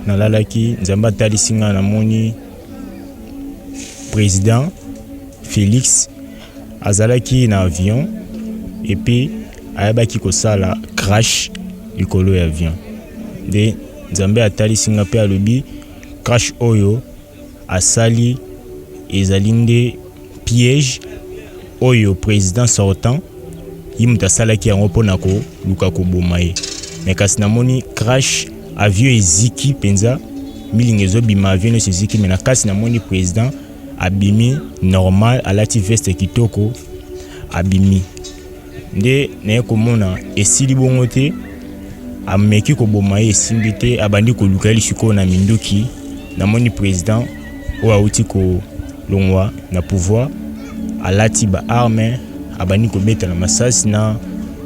Nalalaki, Nzambe atalisi nga, namoni président Félix azalaki na avion et puis ayebaki kosala crash likolo ya avion. Nde Nzambe atalisi nga mpe alobi crash oyo asali ezali nde piège oyo président sortant ye moto asalaki yango mpona koluka koboma ye. Mais kasi namoni crash, avion eziki mpenza, milinga ezobima, avion nyonso eziki, mais na kasi namoni président abimi normal, alati veste kitoko, abimi. Nde naye komona esili bongo te, ameki koboma ye esimbi te, abandi koluka ye sikoyo na minduki. Namoni président oyo awuti kolongwa na pouvoir alati ba arme, abandi kobeta na masasi na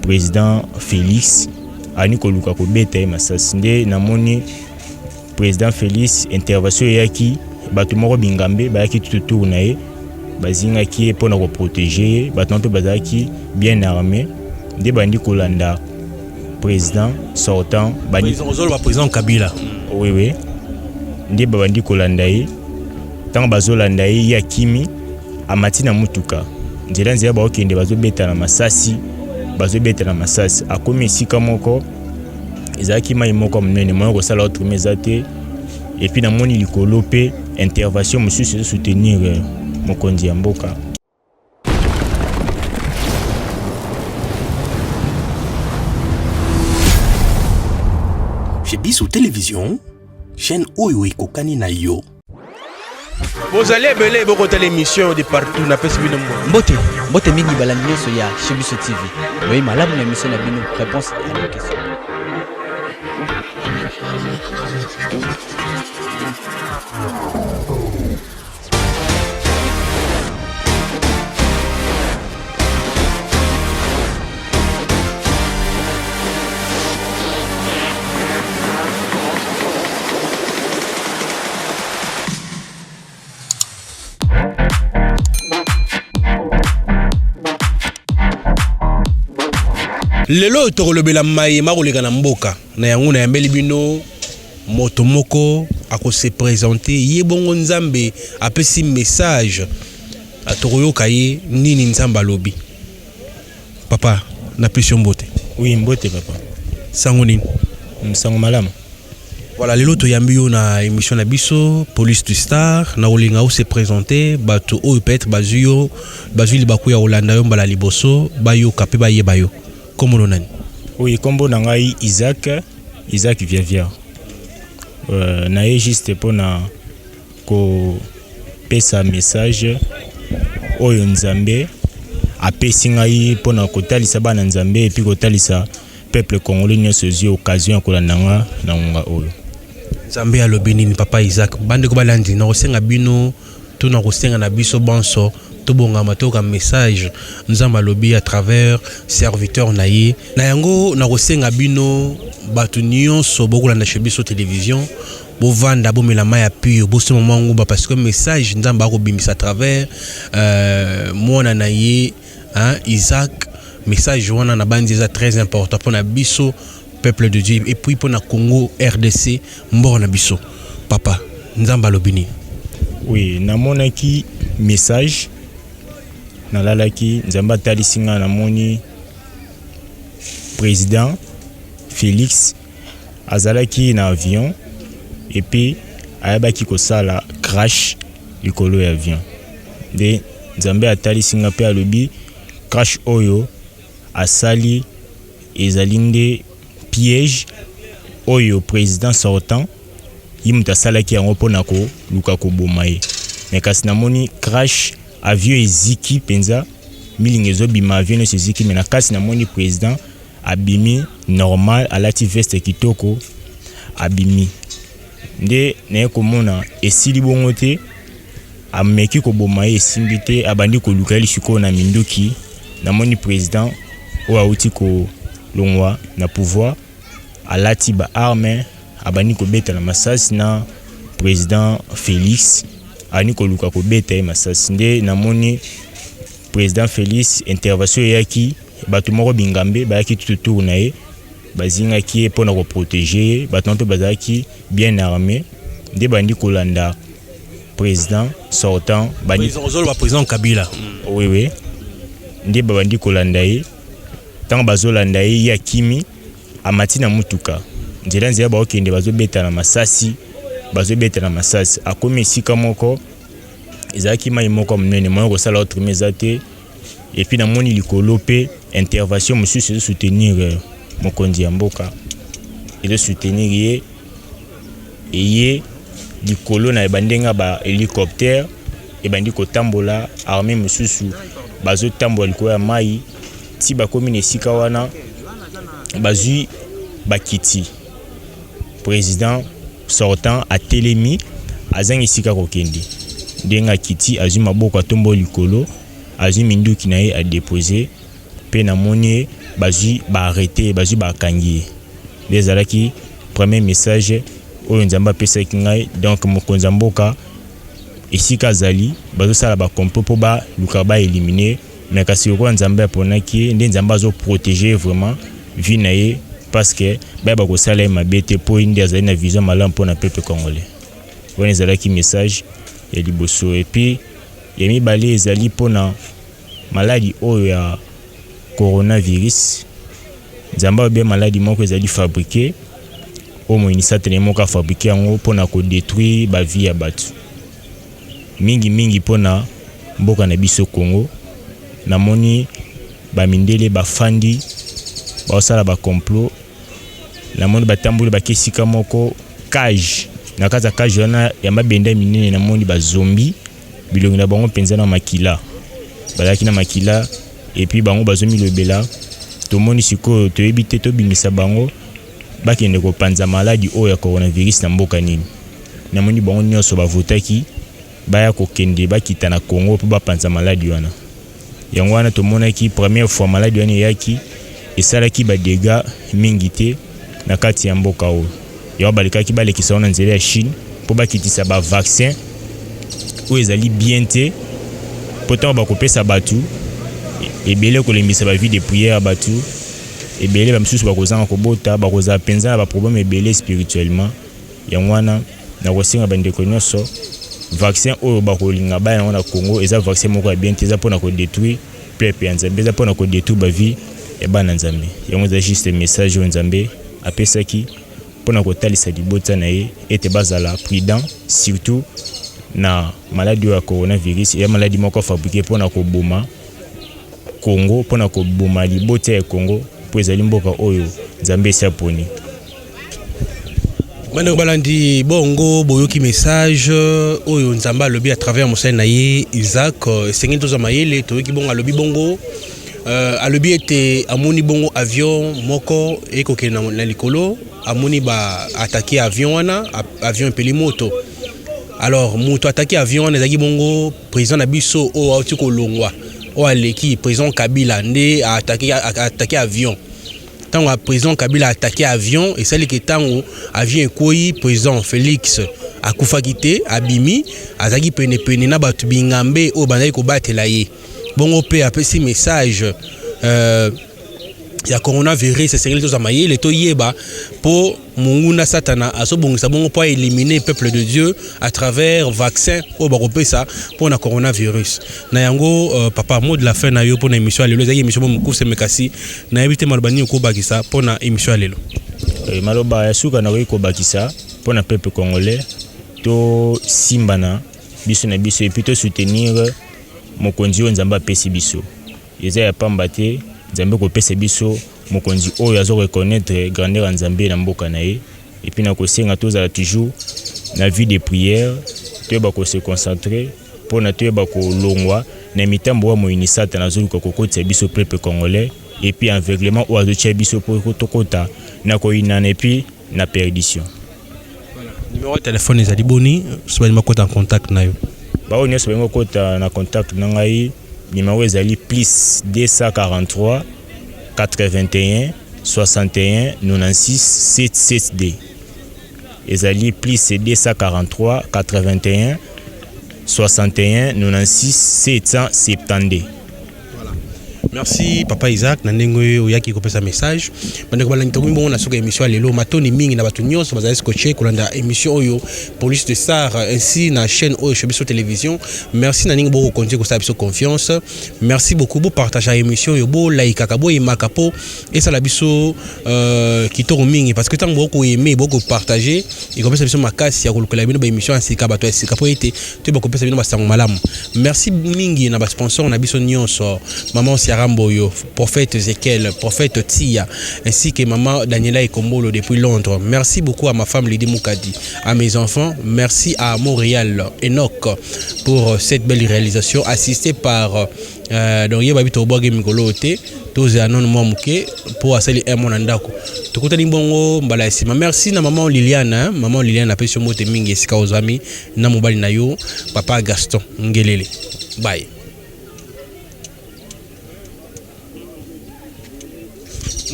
président Félix, abandi koluka kobeta ye masasi. Nde namoni président Félix, intervention eyaki, bato moko bingambe bayaki tout autour na ye, bazingaki ye mpona koprotéger ye. Bato mpe bazalaki bien armé, nde bandi kolanda président sortant. Bandi ozoloba président Kabila? Oui, nde babandi kolanda ye. Ntango bazolanda ye, ye akimi, amati na mutuka. Nzela nzela baokende, bazobeta na masasi, bazobeta na masasi. Akomi esika moko ezalaki mai moko monene, moyen kosala autrement eza te. Et puis namoni likolo mpe intervention mosusu ezosoutenir mokonzi ya mboka. Chez Biso Télévision, chaîne oyo ekokani na yo. Bozali ebele bokotala émission de partout, napesi bino mbote. Mbote, mbote mingi balandi nyonso ya Chez Biso TV. Boye malamu na émission na bino Réponse à nos questions. Lelo oyo tokolobela maye makoleka na mboka. Na yango nayambeli bino moto moko akose présenter ye, bongo Nzambe apesi message, tokoyoka ye nini Nzambe alobi. Papa, napesi yo mbote. Oui, mbote papa. Sango nini? Sango malamu. Voilà, lelo toyambi yo na émission na biso Police du Star. Na kolinga ose présenter bato oyo peut-être bazwi yo, bazwi libaku ya kolanda yo mbala liboso, bayoka mpe bayeba yo. Kombo nani? Oui, kombo na ngai Isaac, Isaac Viavia. Naye juste mpona kopesa message oyo Nzambe apesi ngai mpona kotalisa bana Nzambe et puis kotalisa peuple congolais nyonso ezwi occasion ya kolanda nga na ngonga oyo. Nzambe alobi nini, papa Isaac? Bandeko balandi, na kosenga bino to na kosenga na biso banso tobongama, toyoka message Nzambe alobi à travers serviteur na ye. Na yango na kosenga bino bato nyonso bokolanda Chez Biso Télévision, bovanda, bomela mai ya pio, bosoma mwa nguba, parce que message Nzambe akobimisa à travers mwana na ye, hein, Isaac, message wana na bandi eza très important mpona biso peuple de Dieu et puis mpona Congo RDC, mboka na biso. Papa, Nzambe alobi nini? Oui, namonaki message, nalalaki, Nzambe atalisi nga, namoni président Félix azalaki na avion et puis ayebaki kosala crash likolo ya avion. Nde Nzambe atalisi nga mpe alobi crash oyo asali ezali nde piège oyo président sortant ye moto asalaki yango mpona koluka koboma ye. Mais kasi namoni crash, avion eziki mpenza, milinga ezobima, avion nyonso eziki, mais na kasi namoni président abimi normal, alati veste kitoko, abimi. Nde naye komona esili bongo te, ameki koboma ye esimbi te, abandi koluka ye sikoyo na minduki. Namoni président oyo awuti kolongwa na pouvoir alati ba arme, abandi kobeta na masasi na président Félix, abandi koluka kobeta ye masasi. Nde namoni président Félix, intervention eyaki, bato moko bingambe bayaki tout autour na ye. Bazingaki ye mpo na ko proteger ye, bato wana mpe bazalaki bien armes nde bandi kolanda president sortant bandi Ozoloba president Kabila. Oui oui, nde babandi kolanda ye. Ntango bazolanda ye, ye akimi, amati na motuka. Nzela nzela baokende, bazobeta na masasi, bazobeta na masasi. Akomi esika moko ezalaki mai moko ya monene, moyen kosala autrement eza te. Et puis namoni likolo pe intervention mosusu ezo soutenir mokonzi ya mboka, ezo soutenir ye eye likolo na ba ndenge ba helicoptère ebandi kotambola, armée mosusu bazotambola likolo ya mai ti bakomi na esika wana bazwi bakiti. President sortant atelemi azangi esika kokende, ndenge akiti azwi maboko atomboli likolo, azwi minduki na ye a deposer pe namoni ye bazwi ba arreter ye, bazwi bakangi ye. Nde ezalaki premier message oyo Nzambe apesaki ngai. Donc mokonzi ya mboka esika azali bazosala ba complot po baluka ba eliminer ye, mais kasi lokola Nzambe aponaki ye nde Nzambe azo proteger ye vraiment vie na ye parce que bayeba kosala ye mabe te po ye nde azali na vision malamu pona peuple congolais. Wana ezalaki message ya liboso. Et puis ya mibale ezali pona maladi oyo ya coronavirus. Nzambe alobi maladi moko ezali fabriquer oyo moyini satana ye moko a fabriquer yango pona ko detruire ba vie ya batu. Mingi mingi pona mboka na biso Congo, namoni ba mindele bafandi baosala ba complot, namoni batamboli bake esika moko cage, na kati ya cage wana ya mabende ya minene namoni ba zombi bilongi na bango mpenza na makila, bazalaki na makila et puis bango bazomilobela tomoni sikoyo toyebi te tobimisa bango bakende kopanza maladi oyo ya coronavirus na mboka nini. Namoni bango nionso ba votaki baya kokende bakita na Congo mpo bapanza maladi wana. Yango wana tomonaki première fois maladi wana eyaki esalaki ba degats mingi te na kati ya mboka oyo. Yango balekaki balekisa yango na nzela ya Chine mpo bakitisa ba vaccins oyo ezali bien te mpo ntango bakopesa bato ebele kolembisa ba vie de prière ya bato ebele, ba misusu bakozanga kobota, bakozala mpenza na ba problèmes ebele spirituellement. Yango wana nakosenga bandeko nyonso, vaccin oyo bakolinga baya yango na Congo eza vaccin moko ya bien te, eza pona ko detruire peuple ya Nzambe, eza pona ko detruire ba vie ya bana Nzambe. Yango eza juste message oyo Nzambe apesaki pona kotalisa libota na ye ete bazala prudent surtout na maladi oyo ya coronavirus. Eya maladi moko fabriquer pona koboma Congo, pona koboma libota ya Congo, po ezali mboka oyo Nzambe esi aponi. Bandeko balandi bongo boyoki message oyo Nzambe alobi à travers mosali na ye Isaac. Esengeli tozwa mayele. Toyoki bongo alobi bongo, alobi ete amoni bongo avion moko ekokende na likolo, amoni ba attaquer avion wana, avion epeli moto. Alors moto attaquer avion wana ezalaki bongo président na biso oyo auti kolongwa, oyo aleki, président Kabila nde attaquer avion. Ntango président Kabila attaqué avion, esali ke ntango avion ekweyi, président Félix akufaki te, abimi, azalaki penepene na bato bingambe oyo bazalaki kobatela ye. Bongo mpe apesi message ya coronavirus, esengeli tozwa mayele, toyeba mpo monguna Satana azobongisa bongo mpo aéliminer peuple de Dieu à travers vaccin oyo bakopesa mpona coronavirus. Na yango, papa, mot de la fin na yo mpona émission ya lelo. Ezalaki émission mo mokuse, me kasi nayebi te maloba nini okobakisa mpona émission ya lelo. Maloba ya suka nakoki kobakisa mpona peuple congolais, tosimbana biso na biso et puis tosoutenir mokonzi oyo Nzambe apesi biso. Eza ya pamba te Nzambe kopesa biso mokonzi oyo azo reconnaître grandeur ya Nzambe na mboka na ye. Et puis nakosenga tozala toujours na vie de prière, toyeba ko se concentrer mpona toyeba kolongwa na mitambo oyo moyini Satana azoluka kokotisa biso peuple congolais, et puis aveuglement oyo azotia biso mpo tokota na koyinana et puis na perdition. Numéro ya telefone ezali boni so balingi bakota en contact na yo? Baoyo nyonso balingi kokota na contact na ngai, numéro ezali plus 243 81 61 96 772. Ezali plus 243 81 61 96 772. Merci papa Isaac na ndenge oyo oyaki kopesa message. Bandeko balandi, tokomi bongo na suka émission ya lelo. Matondi mingi na bato nyonso bazali scotché kolanda émission oyo Police de Star, ainsi na chaîne oyo chez biso télévision. Merci na ndenge bokokontinue kosala biso confiance. Merci beaucoup. Bopartage émission oyo, bolaikaka, boyemaka mpo esala biso kitoko mingi, parce que ntango bokoyeme, bokopartage, ekopesa biso makasi ya kolukela bino baémission ya sika, bato ya sika, mpo ete toyeba kopesa bino basango malamu. Merci mingi na basponsor na biso nyonso: maman Siara Mboyo, prophète Ezekiel, prophète Tia, ainsi que maman Daniela Ekombolo depuis Londres. Merci beaucoup à ma femme Lydie Moukadi, à mes enfants. Merci à Montréal Enoch pour cette belle réalisation assistée par donc ye babi tobwaki mikolo te, tozela nono mwa moke mpo asali un mois na ndako. Tokutani bongo mbala ya nsima. Merci na maman Liliane, hein? Maman Liliane, apesi yo mbote mingi esika ozwami na mobali na yo papa Gaston Ngelele. Bye.